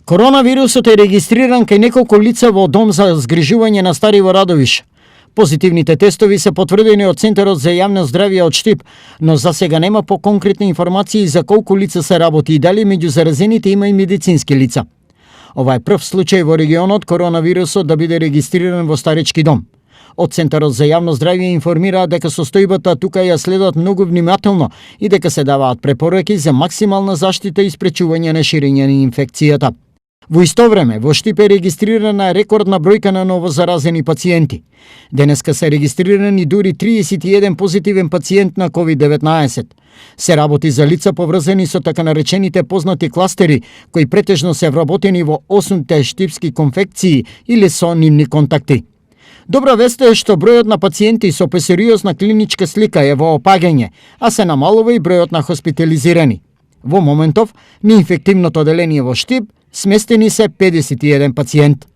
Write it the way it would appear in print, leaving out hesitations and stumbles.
Коронавирусот е регистриран кај неколку лица во дом за згрижување на стари во Радовиш. Позитивните тестови се потврдени од Центарот за јавно здравје од Штип, но за сега нема поконкретни информации за колку лица се работи и дали меѓу заразените има и медицински лица. Ова е прв случај во регионот коронавирусот да биде регистриран во старечки дом. Од Центарот за јавно здравје информираат дека состојбата тука ја следат многу внимателно и дека се даваат препораки за максимална заштита и спречување на ширење на инфекцијата. Во исто време, во Штип е регистрирана рекордна бројка на новозаразени пациенти. Денеска се регистрирани дури 31 позитивен пациент на COVID-19. Се работи за лица поврзани со така наречените познати кластери, кои претежно се вработени во 8 штипски конфекции или со нивни контакти. Добра вест е што бројот на пациенти со посериозна клиничка слика е во опагање, а се намалува и бројот на хоспитализирани. Во моментов, на инфективното оделение во Штип сместени се 51 пациент.